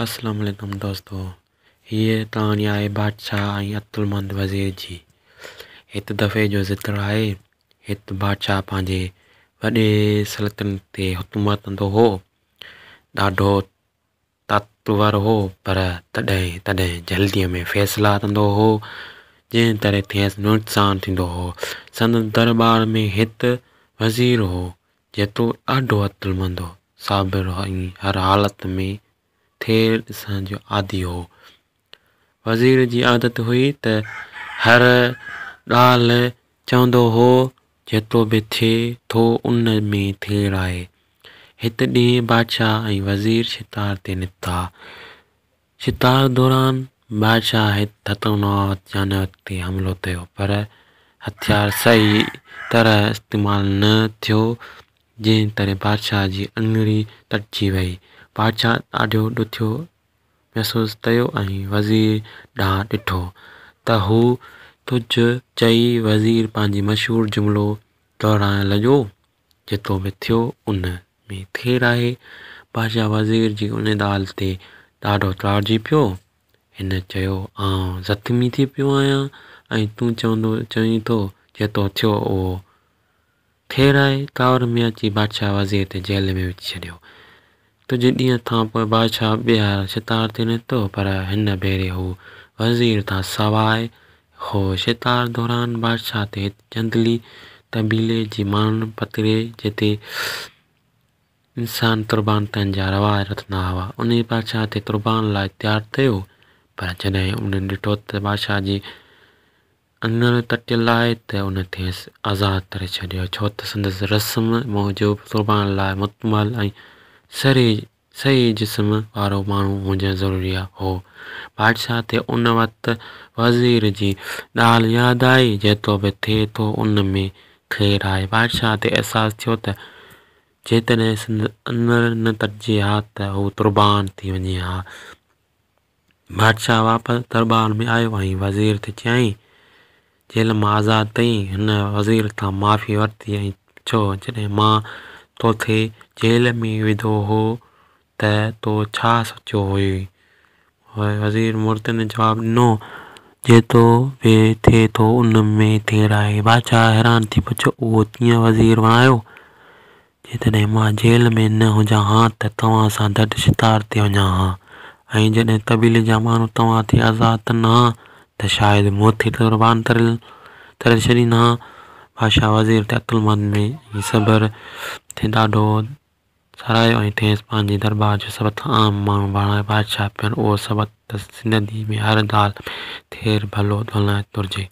السلام عليڪم دوستو هيء ڪهاڻي آهي بادشاهه ۽ عقلمند وزير جي. هڪ دفعي جو ذڪر آهي، هڪ بادشاهه پنهنجي وڏي سلطنت تي حڪومت ڪندو هو. ڏاڍو طاقتور هو پر تڏهن تڏهن جلديء ۾ فيصلا ڪندو هو، جنهن ڪري کيس نقصان ٿيندو هو. سندس درٻار ۾ هڪ وزير هو، جيڪو ڏاڍو عقلمند هو، صابر ۽ هر حالت ۾ خير ڏسڻ جو عادي هو. وزير جي عادت هئي ته هر ڳالهه چوندو هو، جيترو به ٿئي ٿو ان ۾ خير آهي. هڪ ڏينهن بادشاهه ۽ وزير شڪار تي نڪتا. شڪار دوران بادشاهه هڪ خطرناڪ جانور تي حملو ڪيو، پر هٿيار صحيح طرح استعمال نه ٿيو، جنهن ڪري بادشاهه جي اڱري ڪٽجي وئي. بادشاهه ڏاڍو ڏکيو محسوس ڪيو ۽ وزير ڏانهن ڏٺو ته هو ڪجهه چئي. وزير پنهنجي مشهور جملو دهرائڻ لڳو، جيترو به ٿيو ان ۾ خير آهي. بادشاهه وزير جي ان ڳالهه تي ڏاڍو ڪاوڙجي پيو. هن چيو، آئون زخمي ٿي پيو آهيان ۽ تون چوندو چوين ٿو جيترو ٿيو اهو خير آهي. ڪاوڙ ۾ اچي بادشاهه وزير کي جيل ۾ وجهي ڇڏيو. ڪجهه ڏينهن کان پوء بادشاهه ٻيهر شڪار تي نڪتو، پر هن ڀيري هو وزير کان سواء هو. شڪار دوران بادشاهه تي هڪ جهنگلي قبيلي جي ماڻهن پڪڙي، جتي انسان قربان ڪرڻ جا رواج رکندا هئا. انهي بادشاهه کي قربان لاء تيار ڪيو، پر جڏهن انهن ڏٺو ته بادشاهه جي اڱر ڪٽيل آهي ته ان کيس آزاد ڪري ڇڏيو، ڇو ته سندس رسم موجب قربان لاء مڪمل ۽ صحيح جسم وارو ماڻهو هجڻ ضروري هو. بادشاهه کي ان وقت وزير جي ڳالهه ياد آئي، جيترو به ٿئي ٿو ان ۾ خير آهي. بادشاهه کي احساس ٿيو ته جيڪڏهن سندس اڱر نه ڪٽجي ها ته هو قربان ٿي وڃي ها. بادشاهه واپس درٻار ۾ آيو ۽ وزير کي چيائين، جيل مان آزاد ڪيئي. هن وزير کان معافي ورتي ۽ پڇيو، جڏهن مان توکي جيل ۾ وڌو هو ته تو ڇا سوچيو هئي؟ وزير مرڪندي جواب ڏنو، جيترو به ٿئي ٿو ان ۾ خير آهي. بادشاهه حيران ٿي پڇيو، اهو ڪيئن؟ وزير وراڻيو، جيڪڏهن مان جيل ۾ نه هجان ها ته توهان سان گڏ شڪار تي وڃان ها ۽ جڏهن قبيلي جا ماڻهو توهان کي آزاد ڪن ها ته شايد مون کي قربان ڪري ڇڏين ها. بادشاهه وزير کي عقلمندي ۽ صبر تي ڏاڍو ساراهيو ۽ کيس پنهنجي درٻار جو سڀ کان اهم ماڻهو بڻايو. بادشاهه پڻ اهو سبق ته زندگي ۾ هر ڳالهه ۾ خير ڀلو ڳولڻ گهرجي.